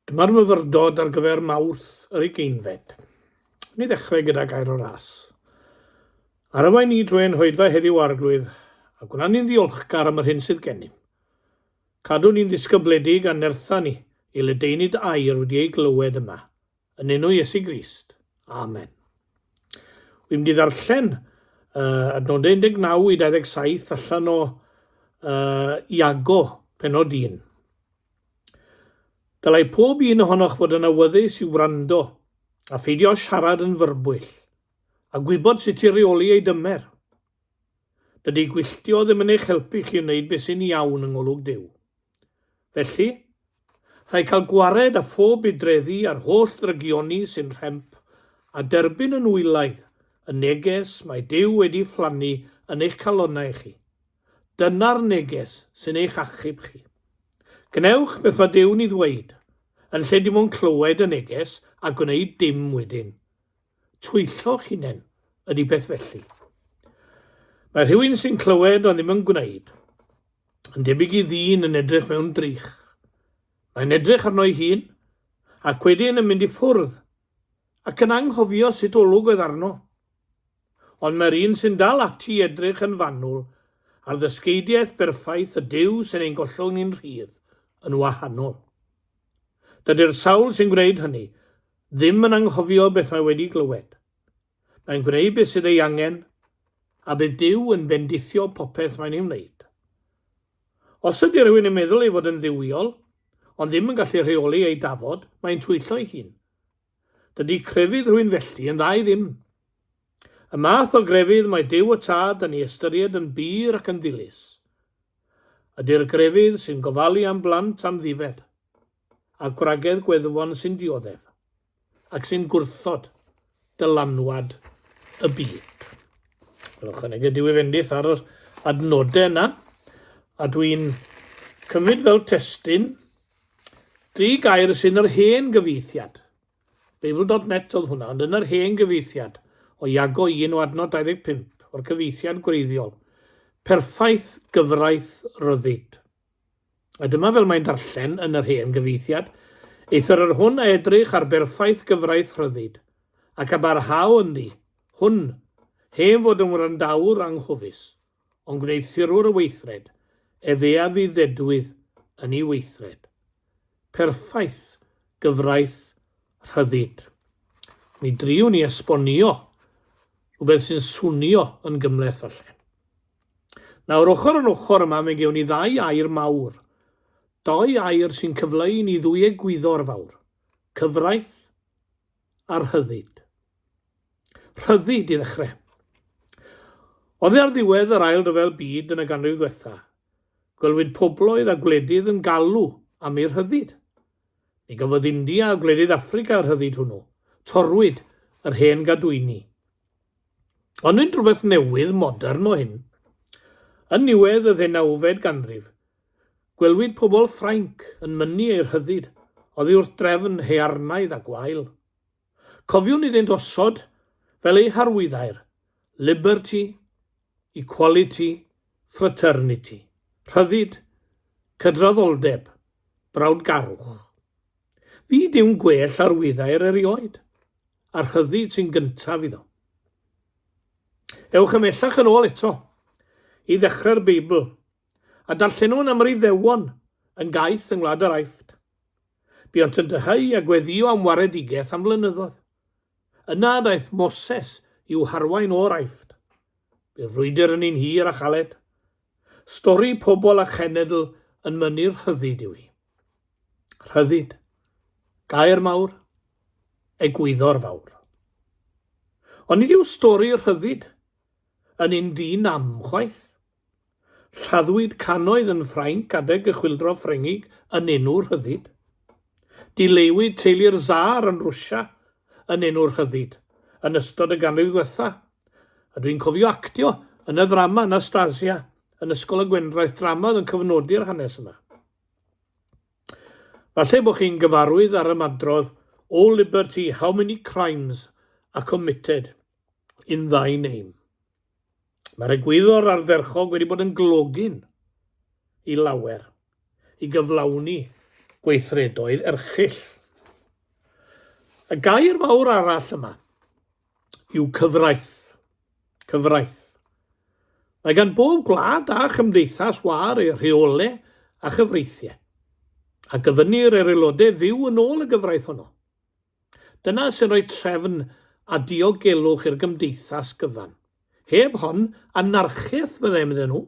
Dyma'r myfyrdod ar gyfer Mawrth yr ugeinfed. Ni ddechrau gyda gair o ras. Arwain ni drwy ein hoedfa heddiw Arglwydd, a gwna ni'n ddiolchgar am yr hyn sydd gennym. Cadw ni'n ddisgybledig a nertha ni i ledaenu dy air wedi ei glywed yma. Yn enw Iesu Grist. Amen. Wy'n mynd i ddarllen uh, adnodau 19 i 27 allan o uh, Iago, penod 1. Dylai pob un ohonoch fod yn awyddus i wrando a pheidio â siarad yn fyrbwyll, a gwybod sut i reoli ei dymer. Dydy gwylltio ddim yn eich helpu chi wneud beth sy'n iawn yng ngolwg Duw. Felly, rhaid cael gwared â phob budreddi a'r holl ddrygioni sy'n rhemp, a derbyn yn wylaidd y neges mae Duw wedi phlannu yn eich calonnau chi. Dyna'r neges sy'n eich achub chi. Gwnewch beth mae Duw'n ei ddweud, yn lle dim ond clywed y neges a gwneud dim wedyn. Twyllo'ch hunain ydy peth felly. Mae rhywun sy'n clywed ond ddim yn gwneud, yn debyg i ddyn yn edrych mewn drych. Mae'n edrych arno'i hun, ac wedyn yn mynd i ffwrdd, ac yn anghofio sut olwg oedd arno. Ond mae'r un sy'n dal ati i edrych yn fanwl ar ddysgeidiaeth berffaith y Duw sy'n ein gollwng ni'n rhydd yn wahanol. Dydy'r sawl sy'n gwneud hynny ddim yn anghofio beth mae wedi glywed. Mae'n gwneud beth sydd ei angen, a bydd Duw yn bendithio popeth mae'n ei wneud. Os ydy rhywun yn meddwl ei fod yn dduwiol, ond ddim yn gallu rheoli ei dafod, mae'n twyllo ei hun. Dydy crefydd rhywun felly yn dda i ddim. Y math o grefydd mae Duw y Tad yn ei ystyried yn bur ac yn ddilys. Ydy'r grefydd sy'n gofalu am blant amddifed, a gwragedd gweddwon sy'n dioddef, ac sy'n gwrthod dylanwad y byd. Wel, ychwanegu Duw i fendith ar yr adnodau yna, a dwi'n cymryd fel testun Dri gair sy'n yr hen gyfieithiad. Beibl.net oedd hwnna, ond yn yr hen gyfieithiad, o Iago 1 o adnod 25, o'r cyfieithiad gwreiddiol, perffaith gyfraith ryddid. A dyma fel mae'n darllen yn yr hen gyfieithiad, Eithr yr hwn a edrych ar berffaith gyfraith rhyddid, ac a barhao ynddi, hwn, hen fod yn wrandawr anghofus, ond gwneuthurwr y weithred, efe a fydd ddedwydd yn ei weithred. Perffaith gyfraith rhyddid. Mi driwn i esbonio rhywbeth sy'n swnio yn gymhleth falle. Nawr, ochr yn ochr yma, mi gewn ni ddau air mawr. Dau air sy'n cyfleu i ni ddwy egwyddor fawr. Cyfraith a rhyddid. Rhyddid i ddechrau. Oddi ar ddiwedd yr Ail Ryfel Byd yn y ganrif ddwetha, gwelwyd pobloedd a gwledydd yn galw am eu rhyddid. Mi gafodd India a gwledydd Affrica y rhyddid hwnnw. Torrwyd yr hen gadwyni. Ond nid rhywbeth newydd, modern mo hyn. Yn niwedd y ddeunawfed ganrif, gwelwyd pobl Ffrainc yn mynnu eu rhyddid oddi wrth drefn haearnaidd a gwael. Cofiwn iddynt osod fel eu harwyddair, Liberty, Equality, Fraternity, rhyddid, cydraddoldeb, brawdgarwch. Fyd yw'n gwell arwyddair erioed, a rhyddid sy'n gyntaf iddo. Ewch ymhellach yn ôl eto, i ddechrau'r Beibl, a darllenwn am yr Iddewon yn gaeth yng Ngwlad yr Aifft. Buont yn dyheu a gweddïo am waredigaeth am flynyddoedd. Yna daeth Moses i'w harwain o'r Aifft. Bu'r frwydr yn un hir a chaled. Stori pobl a chenedl yn mynnu rhyddid yw hi. Rhyddid. Gair mawr. Egwyddor fawr. Ond nid yw stori rhyddid yn un di-nam chwaith. Lladdwyd cannoedd yn Ffrainc adeg y Chwyldro Ffrengig yn enw rhyddid. Dileuwyd teulu'r Czar yn Rwsia yn enw rhyddid yn ystod y ganrif ddwetha. A dwi'n cofio actio yn y ddrama Anastasia yn Ysgol y Gwendraeth, drama oedd yn cyfnodi'r hanes yma. Falle bod chi'n gyfarwydd â'r ymadrodd O Liberty, how many crimes are committed in thy name? Mae'r egwyddor ardderchog wedi bod yn glogyn i lawer i gyflawni gweithredoedd erchyll. Y gair mawr arall yma yw cyfraith. Cyfraith. Mae gan bob gwlad a chymdeithas wâr ei rheole a chyfreithiau, a gofynnir i'r aelodau fyw yn ôl y gyfraith honno. Dyna sy'n rhoi trefn a diogelwch i'r gymdeithas gyfan. Heb hon, anarchiaeth fyddai, medden nhw.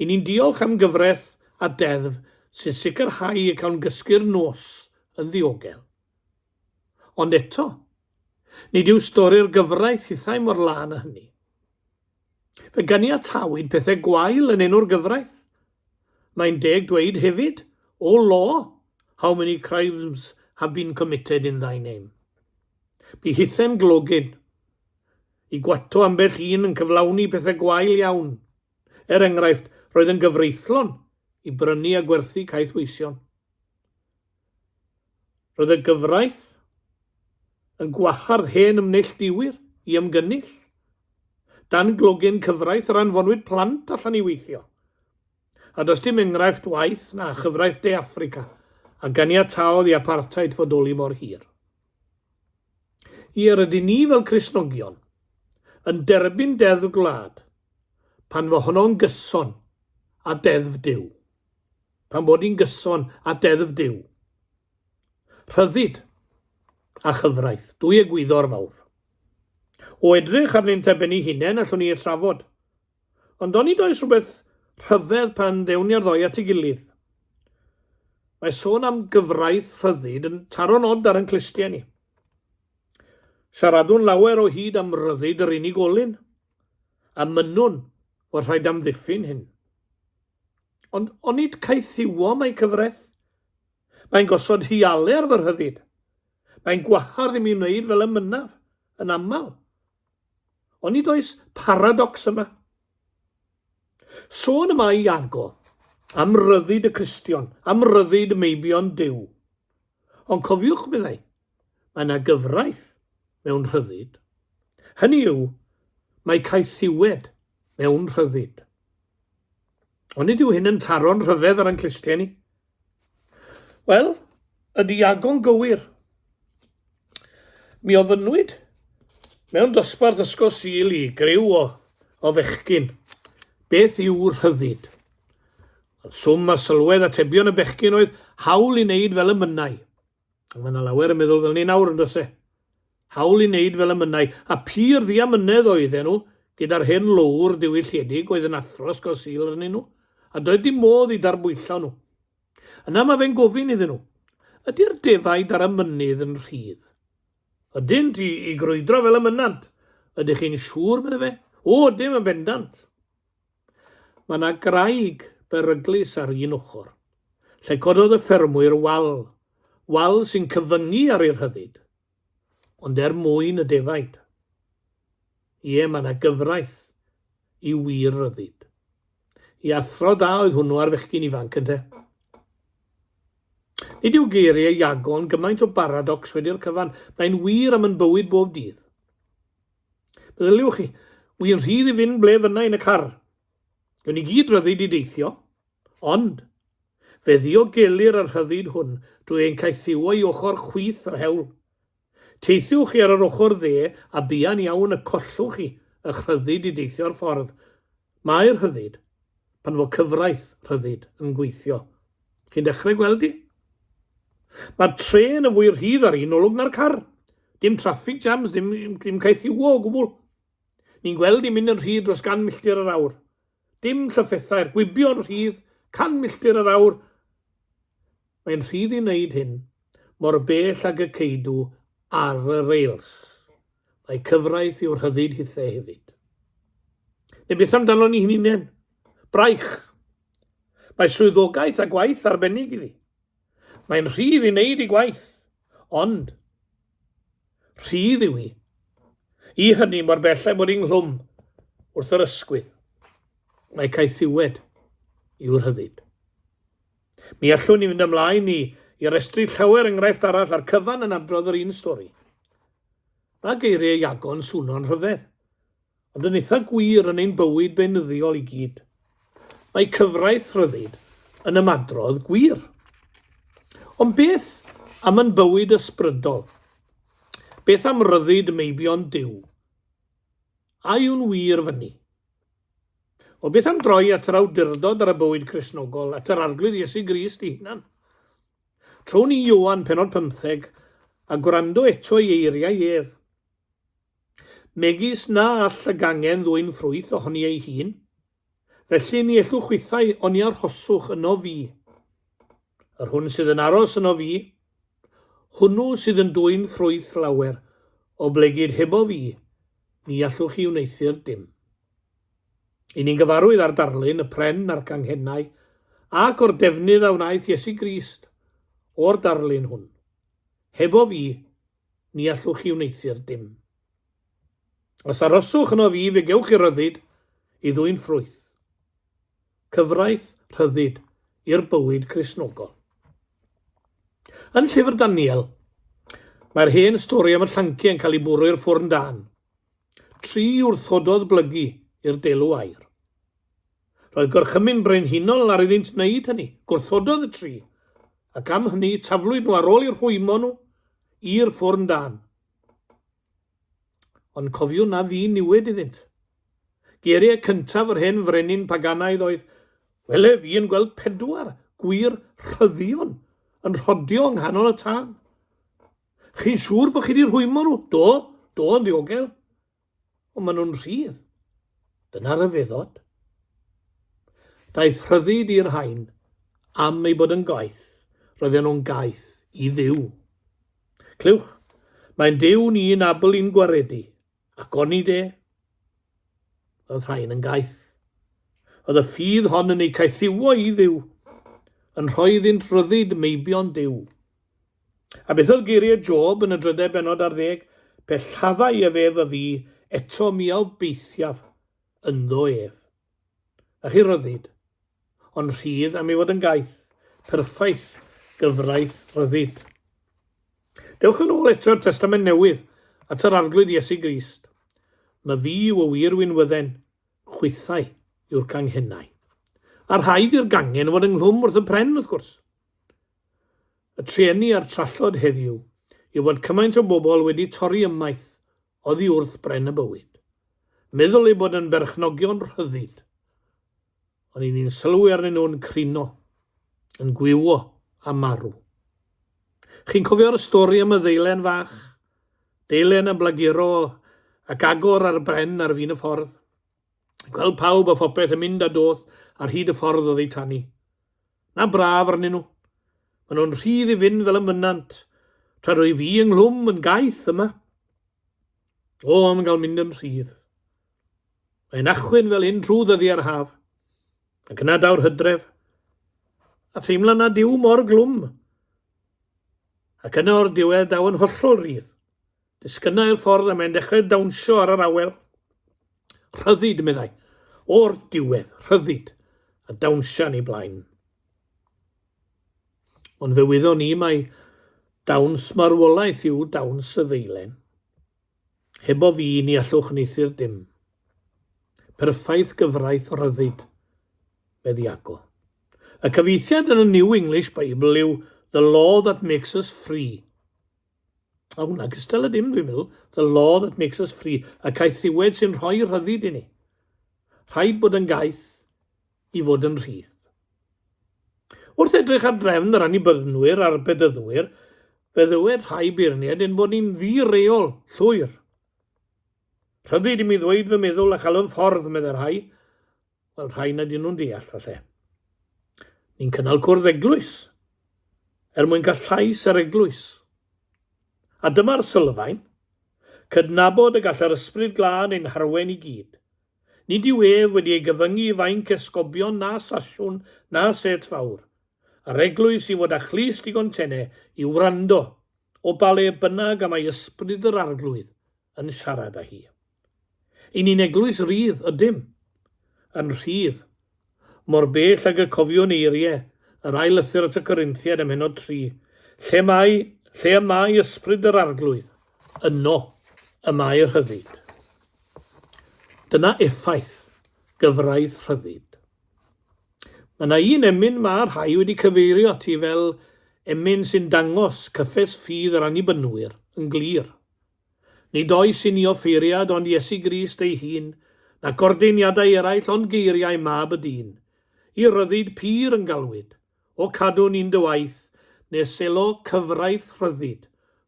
I ni'n diolch am gyfraith a deddf sy'n sicrhau y cawn gysgu'r nos yn ddiogel. Ond eto, nid yw stori'r gyfraith hithau mor lân â hynny. Fe ganiatawyd pethau gwael yn enw'r gyfraith. Mae'n deg dweud hefyd, O law, how many crimes have been committed in thy name? Bu hithen glogyn i gwato ambell un yn cyflawni pethau gwael iawn. Er enghraifft, roedd yn gyfreithlon i brynu a gwerthu caethweision. Roedd y gyfraith yn gwahardd hen ymneilltuwyr i ymgynnull. Dan glogyn cyfraith yr anfonwyd plant allan i weithio. A does dim enghraifft waeth na chyfraith De Affrica a ganiataodd i apartheid fodoli mor hir. Ie, rydyn ni fel Cristnogion yn derbyn deddf gwlad pan fo honno'n gyson â deddf Duw. Pan bod hi'n gyson â deddf Duw. Rhyddid a chyfraith, dwy egwyddor fawr. O edrych arnynt ar ben eu hunain, allwn ni eu trafod. Ond onid oes rhywbeth rhyfedd pan ddewn ni â'r ddou at ei gilydd? Mae sôn am gyfraith rhyddid yn taro'n od ar ein clustiau ni. Siaradwn lawer o hyd am ryddid yr unigolyn, a mynnwn fod rhaid amddiffyn hyn. Ond onid caethiwo mae cyfraith? Mae'n gosod hualau ar fy rhyddid. Mae'n gwahardd i mi wneud fel y mynnaf, yn aml. Onid oes paradocs yma? Sôn y mae Iago am ryddid y Cristion, am ryddid meibion Duw. Ond cofiwch, meddai, mae yna gyfraith mewn rhyddid. Hynny yw, mae caethiwed mewn rhyddid. Onid yw hyn yn taro'n rhyfedd ar ein clustiau ni? Wel, ydy Iago'n gywir? Mi ofynnwyd mewn dosbarth ysgol Sul i griw o, o fechgyn, beth yw rhyddid? Swm a sylwedd atebion y bechgyn oedd hawl i wneud fel y mynnai. Mae yna lawer yn meddwl fel ni nawr, yn does e? Hawl i wneud fel y mynnai, a pur ddiamynedd oedden nhw gyda'r hen lowr diwylliedig oedd yn athro Ysgol Sul arnyn nhw, a doedd dim modd i darbwyllo nhw. Yna mae fe'n gofyn iddyn nhw, ydy'r defaid ar y mynydd yn rhydd? Ydynt, i, i grwydro fel y mynnant. Ydych chi'n siŵr, medde fe? O, ydym yn bendant. Mae 'na graig beryglus ar un ochr, lle cododd y ffermwyr wal, wal sy'n cyfyngu ar eu rhyddid, ond er mwyn y defaid. Ie, mae 'na gyfraith i wir ryddid. I athro da oedd hwnnw ar fechgyn ifanc, ynte? Nid yw geiriau Iago yn gymaint o baradocs wedi'r cyfan, mae'n wir am yn bywyd bob dydd. Meddyliwch chi, wy'n rhydd i fynd ble fynna yn y car. Gawn ni gyd ryddid i deithio, ond fe ddiogelir y rhyddid hwn drwy ein caethiwo i ochr chwith yr hewl. Teithiwch chi ar yr ochr dde a buan iawn y collwch chi eich rhyddid i deithio'r ffordd. Mae'r rhyddid, pan fo cyfraith rhyddid yn gweithio. Chi'n dechrau gweld i? Mae'r trên yn fwy rhydd ar un olwg na'r car. Dim traffic jams, dim, dim caethiwo o gwbl. Ni'n gweld i'n mynd yn rhydd dros gan milltir yr awr. Dim llyffethau'r gwibio'n rhydd, can milltir yr awr. Mae'n rhydd i wneud hyn, mor bell ag y ceidw ar y rails. Mae cyfraith i'w rhyddid hithe hefyd. Neu beth amdano ni hunain? Braich. Mae swyddogaeth a gwaith arbennig iddi. Mae'n rhydd i wneud ei gwaith, ond rhydd yw hi. I hynny mor bell â'i bod ynghlwm wrth yr ysgwydd. Mae caethiwed i'w rhyddid. Mi allwn ni fynd ymlaen i, i restru llawer enghraifft arall a'r cyfan yn adrodd yr un stori. Mae geiriau Iago'n swno'n rhyfedd, ond yn eitha gwir yn ein bywyd beunyddiol i gyd. Mae cyfraith rhyddid yn ymadrodd gwir. Ond beth am yn bywyd ysbrydol? Beth am ryddid meibion Duw? A yw'n wir fyny? O beth am droi at yr awdurdod ar y bywyd Cristnogol, at yr Arglwydd Iesu Grist ei hunan? Trown i Ioan pennod pymtheg a gwrando eto i eiriau ef. Megis na all y gangen ddwyn ffrwyth ohoni ei hun, Felly ni ellwch chwithau oni arhoswch yno fi. Yr hwn sydd yn aros yno fi, hwnnw sydd yn dwyn ffrwyth lawer, oblegid hebo fi, ni allwch chi wneuthur dim. I ni'n gyfarwydd â'r darlun, y pren a'r canghennau, ac o'r defnydd a wnaeth Iesu Grist o'r darlun hwn. Hebo fi, ni allwch chi wneuthur dim. Os aroswch yno fi, fe gewch chi ryddid i ddwyn ffrwyth. Cyfraith rhyddid i'r bywyd Cristnogol. Yn llyfr Daniel, mae'r hen stori am y llanci yn cael ei bwrw i'r ffwrn dân. Tri wrthododd blygu i'r delw aur. Roedd gorchymyn brenhinol ar iddynt wneud hynny. Gwrthododd y tri, ac am hynny taflwyd nhw ar ôl eu rhwymo nhw i'r ffwrn dân. Ond cofiwn na fu niwed iddynt. Geiriau cyntaf yr hen frenin paganaidd oedd, Wele fi yn gweld pedwar gwir rhyddion yn rhodio yng nghanol y tân. Chi'n siŵr bod chi wedi rhwymo nhw? Do, do, yn ddiogel. Ond maen nhw'n rhydd. Dyna ryfeddod. Daeth rhyddid i'r rhain am ei bod yn gaeth. Roedden nhw'n gaeth i Dduw. Clywch, mae'n Duw ni yn abl i'n gwaredu, ac onid e? Oedd rhain yn gaeth. Oedd y ffydd hon yn eu caethiwo i Dduw, yn rhoi iddynt ryddid meibion Duw. A beth oedd geiriau Job yn y drydedd bennod ar ddeg? Pe lladdai ef ef a fi, eto mi a obeithiaf ynddo ef. A chi ryddid, ond rhydd am ei fod yn gaeth, perffaith gyfraith ryddid. Dewch yn ôl eto i'r Testament Newydd, at yr Arglwydd Iesu Grist. My fi yw y wir winwydden, chwithau yw'r canghennau. A rhaid i'r gangen fod ynghlwm wrth y pren, wrth gwrs. Y trueni a'r trallod heddiw yw fod cymaint o bobl wedi torri ymaith oddi wrth bren y bywyd. Meddwl eu bod yn berchnogion rhyddid. Ond i ni'n sylwi arnyn nhw'n crino, yn gwywo a marw. Chi'n cofio'r stori am y ddeilen fach? Deilen yn blaguro ac agor ar bren ar fin y ffordd. Gweld pawb a phopeth yn mynd a doth ar hyd y ffordd oddi tani. Na braf arnyn nhw. Maen nhw'n rhydd i fynd fel y mynnant, tra rwy fi ynghlwm yn gaeth yma. O, am gael mynd yn rhydd. Mae'n achwyn fel hyn trwy ddyddiau'r haf, ac yna daw'r hydref, a theimla nad yw mor glwm. Ac yna o'r diwedd daw yn hollol rydd. Disgynna i'r ffordd a mae'n dechrau dawnsio ar yr awel. Rhyddid, meddai. O'r diwedd, rhyddid, a dawnsia yn ei blaen. Ond fe wyddon ni mai dawns marwolaeth yw dawns y ddeilen. Hebo fi, ni allwch wneuthur dim. Perffaith gyfraith rhyddid, medd Iago. Y cyfieithiad yn y New English Bible yw The Law That Makes Us Free. A hwnna gystal a dim, dwi'n meddwl. The law that makes us free. Y caethiwed sy'n rhoi rhyddid i ni. Rhaid bod yn gaeth i fod yn rhydd. Wrth edrych ar drefn yr Annibynwyr a'r Bedyddwyr, fe ddywed rhai beirniaid ein bod ni'n ddi-reol llwyr. Rhyddid i mi ddweud fy meddwl a chael fy ffordd, meddai rhai. Wel, rhai nad ydyn nhw'n deall, falle. Ni'n cynnal cwrdd eglwys, er mwyn cael llais yr eglwys. A dyma'r sylfaen, cydnabod y gall yr Ysbryd Glân ein harwain i gyd. Nid yw ef wedi ei gyfyngu i fainc esgobion na sasiwn na set fawr, a'r eglwys i fod â chlust digon tene i wrando o ba le bynnag y mae Ysbryd yr Arglwydd yn siarad â hi. I ni'n eglwys rydd, ydym. Yn rhydd. Mor bell ag y cofiwn eiriau yr ail lythyr at y Corinthiaid ym mhennod 3, Lle mae, lle y mae ysbryd yr Arglwydd, yno y mae rhyddid. Dyna effaith gyfraith rhyddid. Mae yna un emyn mae rhai wedi cyfeirio ati fel Emyn sy'n dangos cyffes ffydd yr Annibynwyr yn glir. Nid oes i ni offeiriad ond Iesu Grist ei hun, nac ordeiniadau eraill ond geiriau Mab y Dyn. I ryddid pur yn galwyd, O cadw ni'n dy waith, nes selo cyfraith rhyddid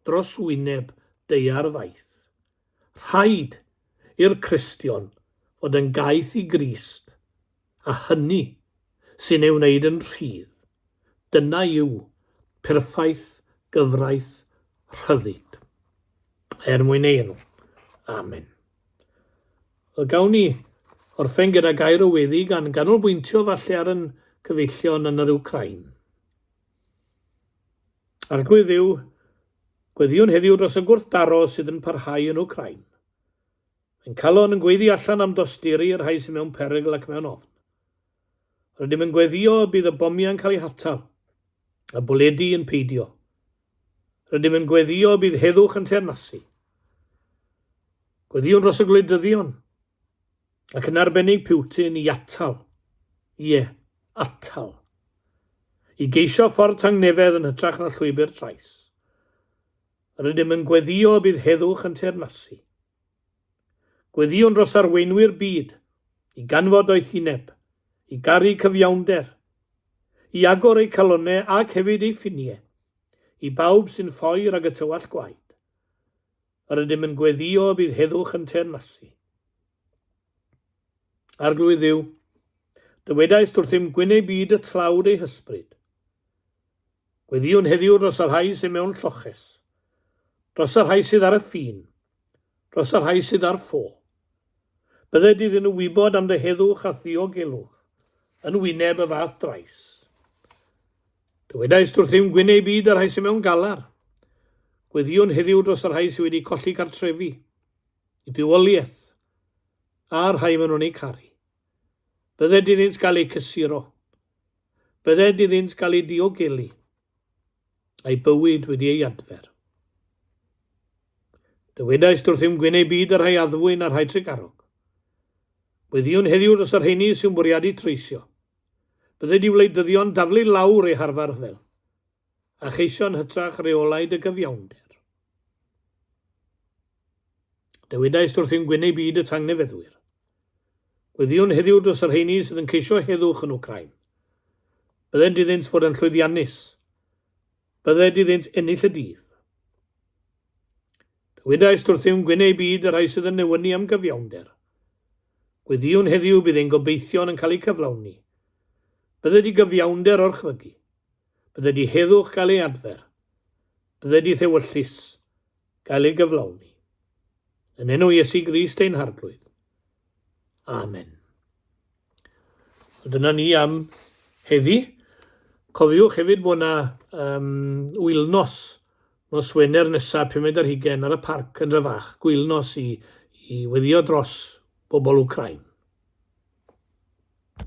dros wyneb daear faith. Rhaid i'r Cristion fod yn gaeth i Grist, a hynny sy'n ei wneud yn rhydd. Dyna yw perffaith gyfraith rhyddid. Er mwyn ei enw. Amen. Wel, gawn ni orffen gyda gair o weddi gan ganolbwyntio falle ar yn cyfeillion yn yr Wcrain. Arglwydd Dduw, gweddïwn heddiw dros y gwrthdaro sydd yn parhau yn Wcrain. Mae'n calon yn gweiddi allan am dosturi i'r rhai sydd mewn perygl ac mewn ofn. Rydym yn gweddïo y bydd y bomiau'n cael eu hatal, y bwledi yn peidio. Rydym yn gweddïo y bydd heddwch yn teyrnasu. Gweddïwn dros y gwleidyddion, ac yn arbennig Putin i atal, ie, atal, i geisio ffordd tangnefedd yn hytrach na llwybr trais. Rydym yn gweddïo y bydd heddwch yn teyrnasu. Gweddïwn dros arweinwyr byd i ganfod doethineb, i garu cyfiawnder, i agor eu calonnau ac hefyd eu ffiniau i bawb sy'n ffoi rhag y tywallt gwaed. Yr ydym yn gweddïo y bydd heddwch yn teyrnasu. Arglwydd Dduw, dywedaist wrthym gwyn ei byd y tlawd ei hysbryd. Gweddïwn heddiw dros y rhai sydd mewn lloches, dros y rhai sydd ar y ffin, dros y rhai sydd ar ffo. Bydded iddyn nhw wybod am dy heddwch a ddiogelwch yn wyneb y fath drais. Dywedaist wrthym gwyn ei byd y rhai sydd mewn galar. Gweddïwn heddiw dros y rhai sydd wedi colli cartrefi, i bywoliaeth, a'r rhai maen nhw'n eu caru. Bydded iddynt gael eu cysuro. Bydded iddynt gael eu diogelu, a'i bywyd wedi ei adfer. Dywedaist wrthym gwyn ei byd y rhai addfwyn a'r rhai trugarog. Gweddïwn heddiw dros y rheini sy'n bwriadu treisio. Bydded i wleidyddion daflu lawr eu harfer rhyfel, a cheisio'n hytrach reolau dy gyfiawnder. Dywedaist wrthym gwyn ei byd y tangnefeddwyr. Gweddïwn heddiw dros y rheini sydd yn ceisio heddwch yn Wcráin. Byddent iddynt fod yn llwyddiannus. Bydded iddynt ennill y dydd. Dywedaist wrthym gwyn ei byd y rhai sydd yn newynu am gyfiawnder. Gweddïwn heddiw bydd ein gobeithion yn cael eu cyflawni. Bydded i gyfiawnder orchfygu. Bydded i heddwch gael ei adfer. Bydded i'th ewyllys gael ei gyflawni. Yn enw Iesu Grist ein Harglwydd. Amen. Dyna ni am heddi. Cofiwch hefyd bod yna um, wylnos nos Wener nesaf, pumed ar hugain, ar y parc yn Drefach, gwylnos i, i weddio dros bobl Wcrain.